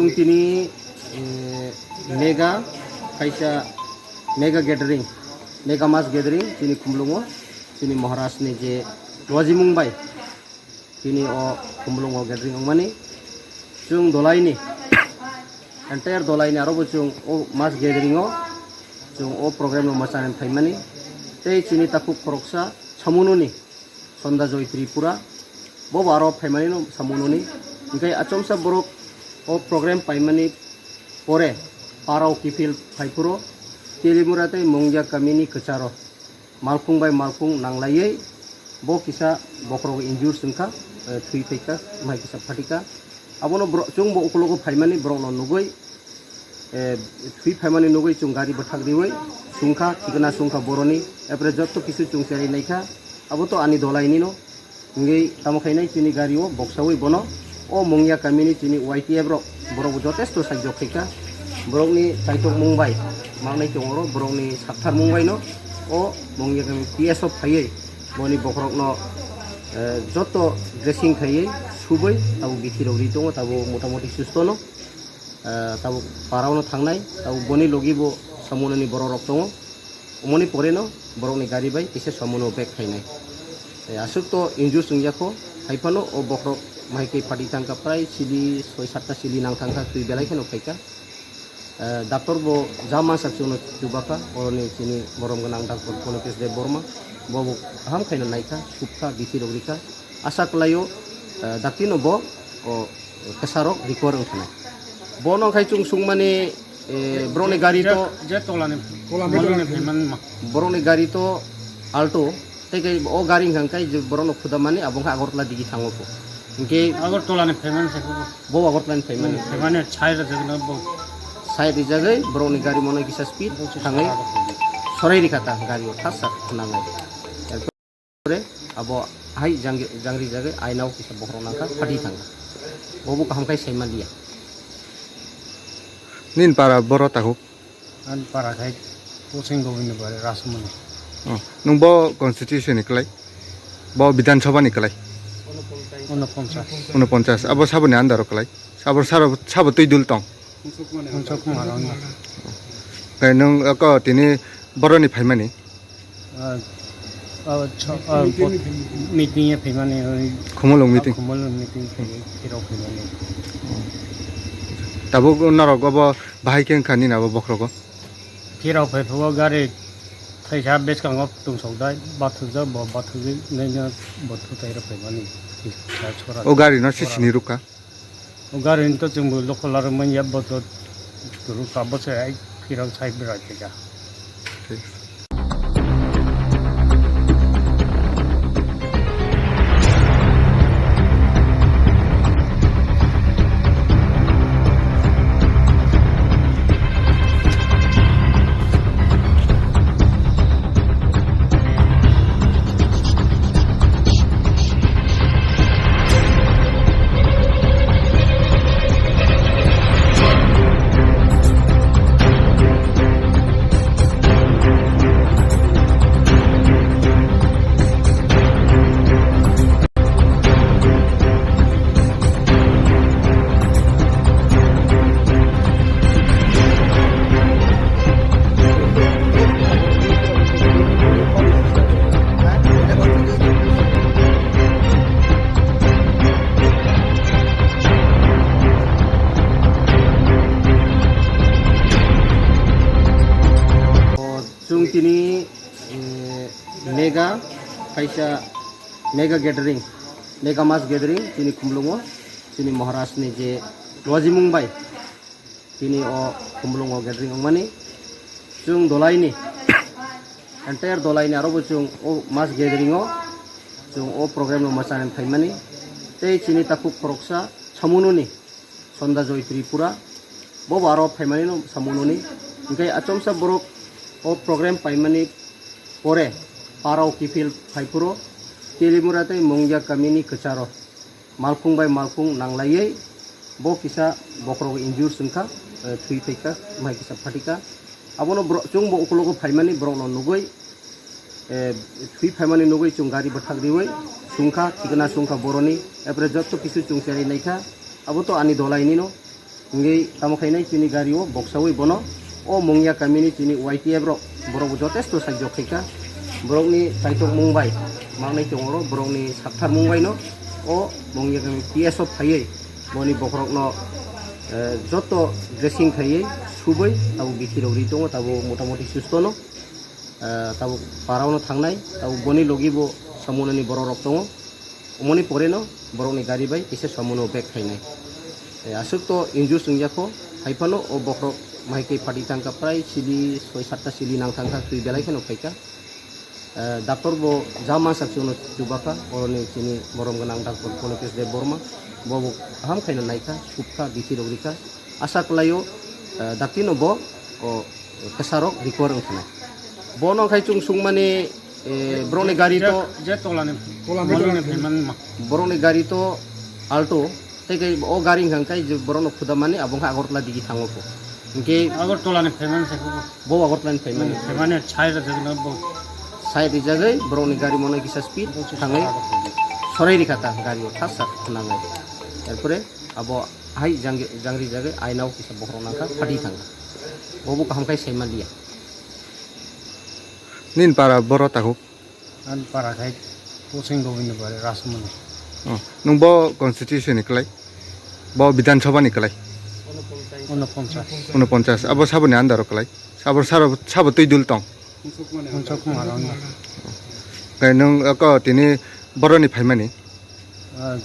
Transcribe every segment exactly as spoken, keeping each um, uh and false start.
Tini, eh, mega kaisa mega gathering, mega mass gathering chini Khumlungo, chini Maharaj ni je lojimung bai tini o Khumlungo gathering wngmani. Chwng dolaini, entire dolaini aro bo chwng o mass gathering o chwng o program no mwchani phaimani. Tei chini takhuk khoroksa Samunoni Sonda Joy Tripura, bo bo aro phaimani no Samunoni. Hinkhe achomsa borok o program paimani pore parao kiphil phaiphuro Telimura tei Mongya kamini kwcharo malkhung bai malkhung nanglaiwi bo kisa bokhorok injure wngkha, eh, thwi phaikha, mai kisa phatikha. Abono borok, chwngbo ukologo phaimani borokno nugwi, eh, thwi phaimani nugwi chwng gari bwthak riwi sungkha, thikna sungkha boroni, epre jotto kisu chwng cherwi naikha, abo to ani dolainino. Hingwi tamo khainai chini gari o boksawi bono o Mongya kamini chini Y T F rok, borok bo jotesto saijok khaikha, borokni chaitokmung bai mangnai tongo oro, borokni saktharmung baino o Mongya kami P S o phaiwi boni bokhorokno, eh, jotto dressing khaiwi subwi tabuk bithi rok ri tongo, tabuk motamoti sustono. Ah, tabuk parao no thangnai, tabuk boni logi bo Samunoni borok rok tongo. Omoni pore no borok ni gari bai kisa Samuno bag khainai. Eh, aswk to injure wngya kho, hai phano o bokhorok mai khe phati thangkha, prai sili soi satta sili nang thangkha, twi belai kheno phaikha. Eh, doctor bo ja mansak chwngno chubakha, oroni chini borom gwnang doctor Polokesh Deb Borma, bo bo kaham khaina naikha, subkha, bithi rok rikha. Asa kwlaio, eh, daktino bo, o, kwsarok recover wngkha nai. Bono khai chwng sungmani, eh, borokni gari to je tolani, tolani phaimani ma. Borokni gari to Alto, tei khe o gari hwnkha khe je borokno khudamani abo wngkha Agartala digi thango kho. Hinkhe Agartala ni phaimani se kho. Bo Agartala ni phaimani. Hmm, phaimani sai rwjak na bo. Sai rijagwi borokni gari mono kisa speed thangwi sorai rikha ta gari o thasa nangai. Pore abo hai jang-, jangri jagwi ainao kisa bokhorok nangkha, phati thangkha. Bobo kaham khai saima liya. Nini para boro takhuk? Ani para khai Kusing Gobindo Bari Rasmani. Oh, nwng bo constituency ni kwlai? Bo Bidhan Sabha ni kwlai? Unoponchas. Unoponchas. Abo saboni under o kwlai? Sabo, sabo, sabo twi dul tong? Unsuk Kumar Rangma. Khe nwng oko tini boroni phaimani? Ah, ah, cho-, ah, bot-, meeting e phaimani, oi, Khumulwng meeting? Khumulwng meeting phai-, phirok phaimani. Tabuk norok obo bahai khe wngkha nini abo bokhorogo? Phirok phai phugo gari thaisa bwskango tungsok dai, bathukjak bo, bathukjak naina bo thutai rok phaimani. O gari no sisini rukha? O gari ni to chwngbo lokho larwk manya, bo to turu ka, bo se ai phirang sai bwrwi twi ka. Chwng tini, eh, mega kaisa mega gathering, mega mass gathering chini Khumlungo, chini Maharaj ni je lojimung bai tini o Khumlungo gathering wngmani. Chwng dolaini, entire dolaini aro bo chwng o mass gathering o chwng o program no mwchani phaimani. Tei chini takhuk khoroksa Samunoni Sonda Joy Tripura, bo bo aro phaimani no Samunoni. Hinkhe achomsa borok o program paimani pore parao kiphil phaiphuro Telimura tei Mongya kamini kwcharo malkhung bai malkhung nanglaiwi bo kisa bokhorok injure wngkha, eh, thwi phaikha, mai kisa phatikha. Abono borok, chwngbo ukologo phaimani borokno nugwi, eh, thwi phaimani nugwi chwng gari bwthak riwi sungkha, thikna sungkha boroni, epre jotto kisu chwng cherwi naikha, abo to ani dolainino. Wngwi tamo khainai chini gari o boksawi bono o Mungya kamini chini Y T F rok, borok bo jotesto sahajyo khaikha. Borokni chaitokmung bai mangnai tongo oro, borokni saktharmung bai no o Mungya kami P S o phaiwi boni bokhorokno, eh, joto dressing khaiwi subui tabuk bithi rok ri tongo, tabuk motamoti susto no. Ah, tabuk parao no thangnai, tabuk boni logi bo samunani borok rok tongo. Omoni pore no borokni gari bai kisa samuno bag khainai. Eh, aswk to injure wngya kho, hai phano o bokhorok mai khe phatwi thangkha, prai sili soi satta sili nang thangkha, twi belai kheno phaikha. Eh, doctor bo ja mansak chwngno chubakha, oroni chini borom gwnang doctor Polokes Debbarma, bo bo kaham khaina naikha, subkha, bithi rok rikha. Asa kwlaio, eh, daktino bo, o, kwsarok recover wng thanai. Bono khai chwng sungmani, eh, borokni gari to, je tolani, tolani, tolani phaimani ma. Borokni gari to Alto, tei khe o gari wngkha khe je borokno khudamani abo wngkha Agartala digi thango kho. Hinkhe Agartala ni phaimani se kho. Bo Agartala ni phaimani. Hmm, phaimani sai rwjak no bo. Sai rijagwi borokni gari mono kisa speed thangwi sorai rikha ta gari o thasa khnangwi. Erpore abo hai jang-, jangri jagwi aina o kisa bokhorok nangkha, phatwi thangkha. Bobo kaham khai saima liya. Nini para boro takhuk? Ani para khai Posing Gobindabari Rasmani. Oh, nwng bo constituency ni kwlai? Bo Bidhan Sabha ni kwlai? Unoponchas. Unoponchas. Abo saboni under o kwlai? Sabo, sabo, sabo twi dul tong? Unsuk Kumar Rana. Khe nwng oko tini boroni phaimani? Ah,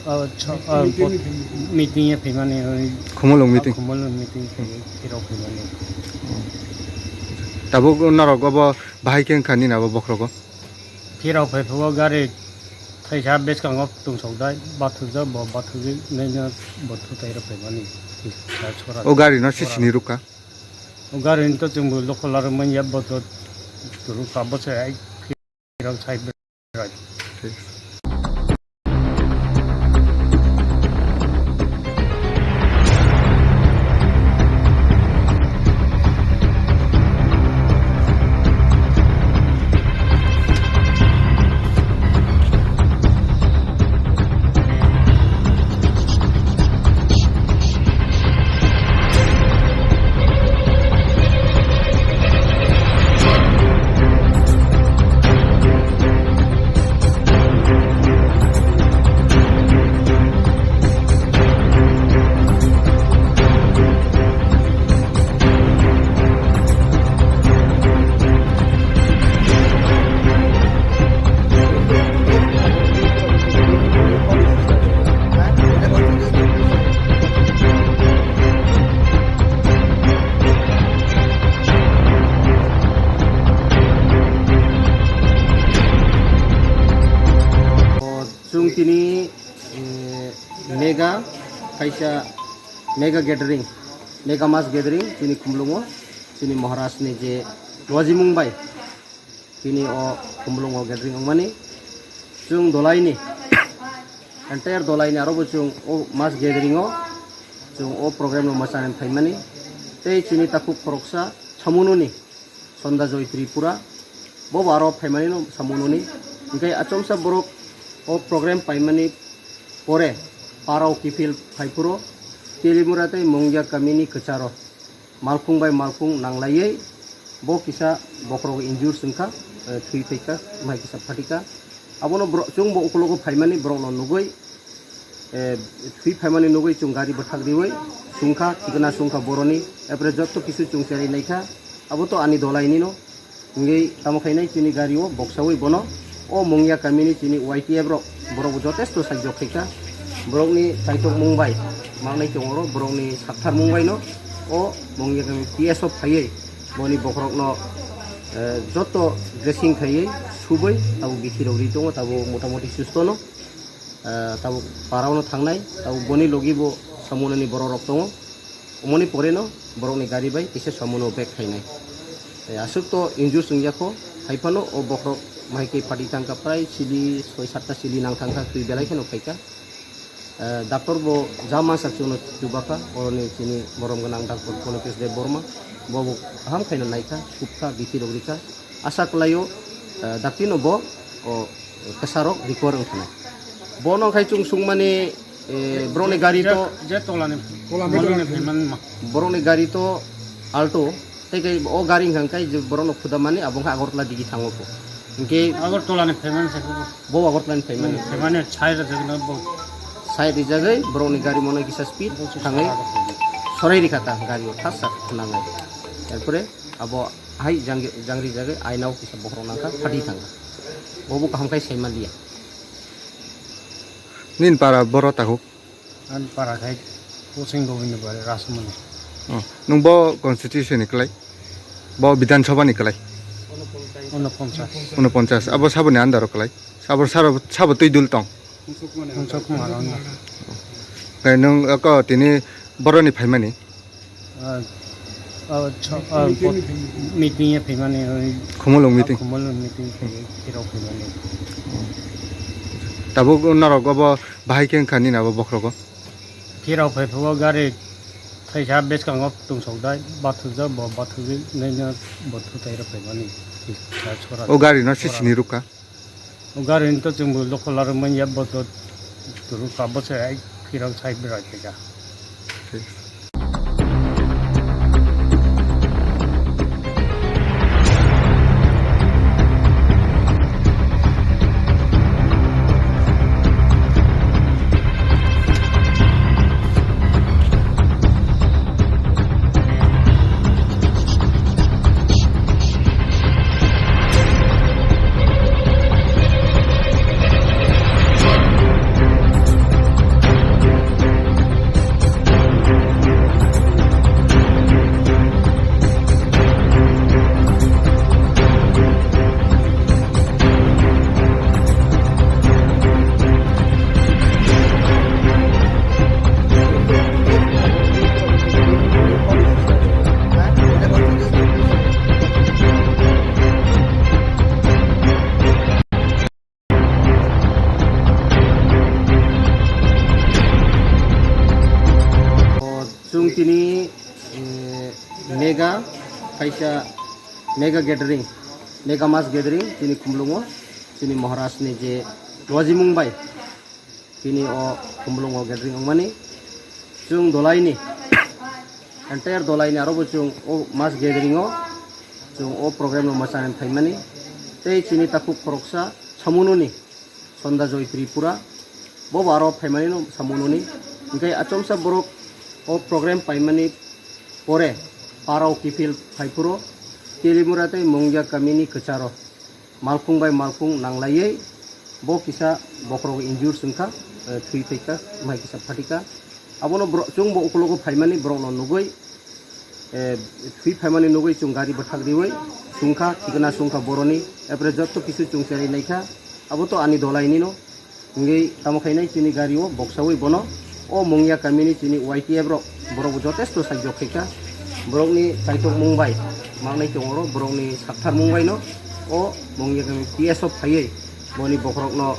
ah, cho-, ah, meeting bot-, meeting e phaimani, oi, Khumulwng meeting? Khumulwng meeting phai-, phirok phaimani. Tabuk norok obo bahai khe wngkha nini abo bokhorogo? Phirok phai phugo gari thaisa bwskango tungsok dai, bathukjak bo, bathukjak naina bo thutai rok phaimani. O gari no sisini rukha? O gari ni to chwngbo lokho larwk manya, bo to rukha, bo se ai phirok sai. Chwng tini, eh, mega kaisa mega gathering, mega mass gathering chini Khumulwngo, chini Maharaj ni je lojimung bai tini o Khumulwngo gathering wngmani. Chwng dolaini, entire dolaini aro bo chwng o mass gathering o chwng o program no mwchani phaimani. Tei chini takhuk khoroksa Samunoni Sonda Joy Tripura, bo bo aro phaimani no samunoni. Hinkhe achomsa borok o program paimani pore parao kiphil phaiphuro Telimura tei Mongya kamini kwcharo malkhung bai malkhung nanglaiwi bo kisa bokhorok injure wngkha, eh, thwi phaikha, mai kisa phatikha. Abono borok, chwngbo ukologo phaimani borokno nugwi, eh, thwi phaimani nugwi chwng gari bwthak riwi sungkha, thikna sungkha boroni, epre jotto kisu chwng cherwi naikha, abo to ani dolainino. Wngwi tamo khainai chini gari o boksawi bono o Mungya kamini chini Y T F rok, borok bo jotesto sahajyo khaikha, borokni chaitokmung bai mangnai tongo oro, borokni saktharmung bai no o Mungya kami P S o phaiwi boni bokhorokno, eh, joto dressing khaiwi subui tabuk bithi rok ri tongo, tabuk motamoti susto no. Ah, tabuk parao no thangnai, tabuk boni logi bo samunani borok rok tongo. Omoni pore no borok ni gari bai kisa samuno bag khainai. Eh, aswk to injure wngya kho, hai phano o bokhorok mai khe phatwi thangkha, prai sili soi satta sili nang thangkha, twi belai kheno phaikha. Eh, doctor bo ja mansak chwngno chubakha, oroni chini borom gwnang doctor Polokes Debbarma, bo bo kaham khaina naikha, subkha, bithi rok rikha. Asa kwlaio, eh, daktino bo, o, kwsarok recover wng thanai. Bono khai chwng sungmani, eh, borokni gari to je tolani, Borokni gari to Alto, tei khe o gari hwnkha khe je borokno khudamani abo wngkha Agartala digi thango kho. Hinkhe Agartala ni phaimani se kho. Bo Agartala ni phaimani. Hmm, phaimani side rijak no bo. Side rijagwi borokni gari mono kisa speed thangwi sorai rikha ta gari o thasa khwnangwi. Erpore abo hai jang-, jangri jagwi aina o kisa bokhorok nangkha, phati thangkha. Bo bo kaham khai sai manliya. Nini para boro takhuk? Ani para khai Kusing Gobinda Bari Rasmani. Oh, nwng bo constituency ni kwlai? Bo Bidhan Sabha ni kwlai? Unoponchas. Unoponchas. Abo saboni under o kwlai? Abo sabo, sabo twi dul tong? Unsuk Kumar Rana. Khe nwng oko tini boroni phaimani? Ah, ah, cho-, ah, bo-, meeting ya phaimani, oi, Khumulwng meeting? Khumulwng meeting phai, phirok phaimani. Tabuk norok obo bahai khe wngkha nini abo bokhrogo? Phirok phai phugo gari thaisa bwskango tungsok dai, bathujak bo bathujak naina bo thutai rok phaimani. O gari no sisini rukha? O gari ni to chwng bo lokho larwk manya bo to turu ka bo se ai phirang sai bwrwi khaika. O, chwng tini, eh, mega kaisa mega gathering, mega mass gathering chini Khumulwngo, chini Maharaj ni je lojimung bai tini o Khumulwngo gathering wngmani. Chwng dolaini, entire dolaini aro bo chwng o mass gathering o chwng o program no mwchani phaimani. Tei chini takhuk khoroksa Samunoni, Sonda Joy Tripura, bo bo aro phaimani no Samunoni. Hinkhe achomsa borok o program paimani pore parao kiphil phaiphuru Telimura tei Mungya kamini kwcharo malkhung bai malkhung nanglaiwi bo kisa bokhorok injure wngkha, eh, thwi phaikha, mai kisa phatikha. Abono borok, chwng bo ukologo phaimani borokno nugwi, eh, thwi phaimani nugwi chwng gari bwthak riwi sungkha, thikna sungkha boroni, epre jotto kisu chwng cherwi naikha, abo to ani dolainino. Hingwi tamo khainai chini gari o boksawi bono o Mungya kamini chini Y T F rok, borok bo jotesto sajok khaikha, borokni kaitok mung bai mangnai tongo oro, borokni sakthar mung bai no o Mungya kami P S o phaiwi boni bokhorokno,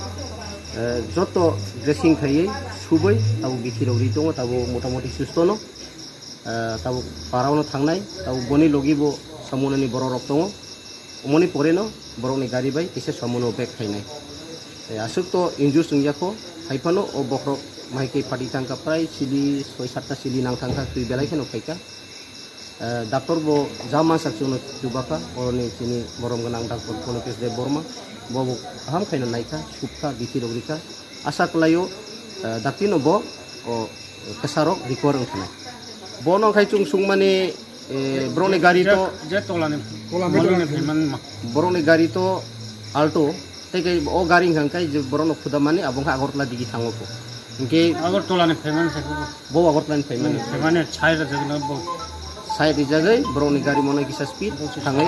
eh, joto dressing khaiwi subwi tabuk bithi rok ri tongo, tabuk motamoti susto no. Ah, tabuk parao no thangnai, tabuk boni logi bo Samunoni borok rok tongo. Omoni pore no borok ni gari bai kisa Samuno back khainai. Eh, aswk to injure wngya kho, hai phano o bokhorok mai khe phati thangkha, prai sili soi satta sili nang thangkha, twi belai kheno khaikha. Eh, doctor bo ja mansak chwngno chubakha, oroni chini borom gwnang doctor Polokesh Deb Borma, bo bo kaham khaino naikha, supkha, bithi rok rikha. Asa kwlaio, eh, daktino bo, o, kwsarok recover wng thanai. Bono khai chwng sungmani, eh, borokni gari to, je tolani, tolani phaimani ma. Borokni gari to Alto, tei khe o gari hwnkha khe je borokno khudamani abo wngkha Agartala digi thango kho. Hinkhe Agartala ni phaimani se kho. Bo Agartala ni phaimani. Hmm, phaimani side rijak no bo. Side rijagwi borokni gari mono kisa speed thangwi